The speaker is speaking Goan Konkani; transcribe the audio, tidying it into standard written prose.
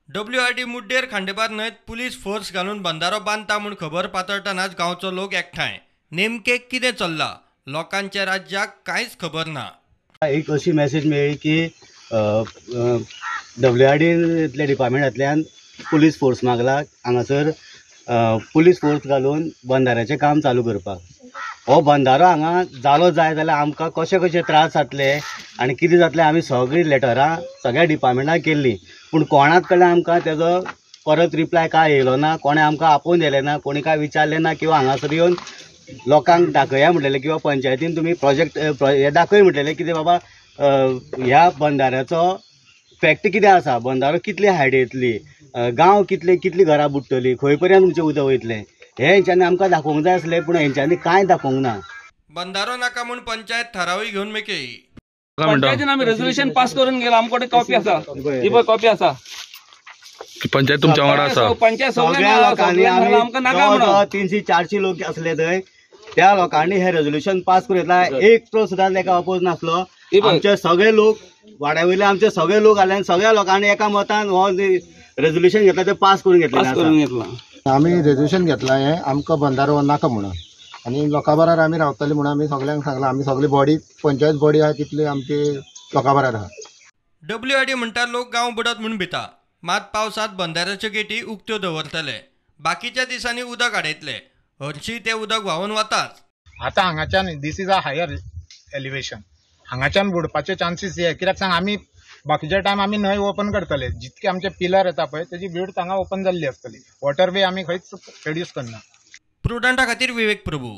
डब्ल्यूआरडी मुड्डेर खांडेपार न्हंयत पुलीस फोर्स घालून बंधारो बांदता म्हूण खबर पातळटनाच गांवचो लोक एकठांय. नेमकें कितें चल्लां लोकांच्या राज्याक कांयच खबर ना. एक अशी मॅसेज मेळ्ळी की डब्ल्यूआरडींतल्या डिपार्टमेंटांतल्यान पुलीस फोर्स मागला हांगासर पुलीस फोर्स घालून बंधाऱ्याचें काम चालू करपाक. हो बंधारो हांगा जालो जाय जाल्यार आमकां कशे कशे त्रास जातले आनी कितें जातलें आमी सगळीं लेटरां सगळ्या डिपार्टमेंटाक केल्लीं, पूण कोणाच कडल्यान आमकां तेजो परत रिप्लाय काय येयलो ना. कोणें आमकां आपोवन येयलें ना, कोणी काय विचारलें ना किंवा हांगासर येवन लोकांक दाखया म्हटलेलें किंवा पंचायतीन तुमी प्रोजेक्ट हे दाखय म्हटलेलें कितें बाबा ह्या बंधाऱ्याचो फॅक्ट कितें आसा, बंधारो कितली हायट येतली, गांव कितले कितली घरां बुडटली, खंय पर्यंत तुमचें उदक वयतलें, हें हेंच्यांनी आमकां दाखोवंक जाय आसलें, पूण हेंच्यांनी कांय दाखोवंक ना. बंधारो नाका म्हूण पंचायत थारावूय घेवन मेकळी. पंचायतीन आमी रेजोल्युशन पास करून गेला, आमचे कडेन कॉपी आसा, ही पळय कॉपी आसा. पंचायत तुमच्या वांगडा आसा. पंचायत सगळ्या लोकांनी आमी 300-400 लोक आसले थंय, त्या लोकांनी हे रेजोल्युशन पास करून घेतला. एक तो सुद्दां ताका अपोज नासलो. आमचे सगळे लोक वाड्या वयले आमचे सगळे लोक आले आनी सगळ्या लोकांनी एका मतान हो रेजोल्युशन घेतला, ते पास करून घेतला. आमी रेजोल्युशन घेतला हें आमकां बंधारो नाका म्हणून आनी लोकां बराबर आमी रावतले म्हणून आमी सगळ्यांक सांगलां. आमी सगळी बॉडी पंचायत बॉडी आहा तितली आमची लोकां बराबर आहा. डब्ल्यूआरडी म्हणटा लोक गांव बुडत म्हूण भिता, मात पावसांत बंधाऱ्याच्यो गेटी उक्त्यो दवरतले, बाकीच्या दिसांनी उदक आडयतले. हरशीं तें उदक व्हांवून वताच. आतां हांगाच्यान this is a higher elevation, हांगाच्यान बुडपाचे चान्सीस हे कित्याक सांग, आमी बाकीच्या टायम आमी न्हंय ओपन करतले, जितके आमचे पिलर येता पळय तेजी विड्थ हांगा ओपन जाल्ली आसतली, वॉटर वे आमी खंयच रेड्यूस करना. प्रुडंटा खातीर विवेक प्रभू.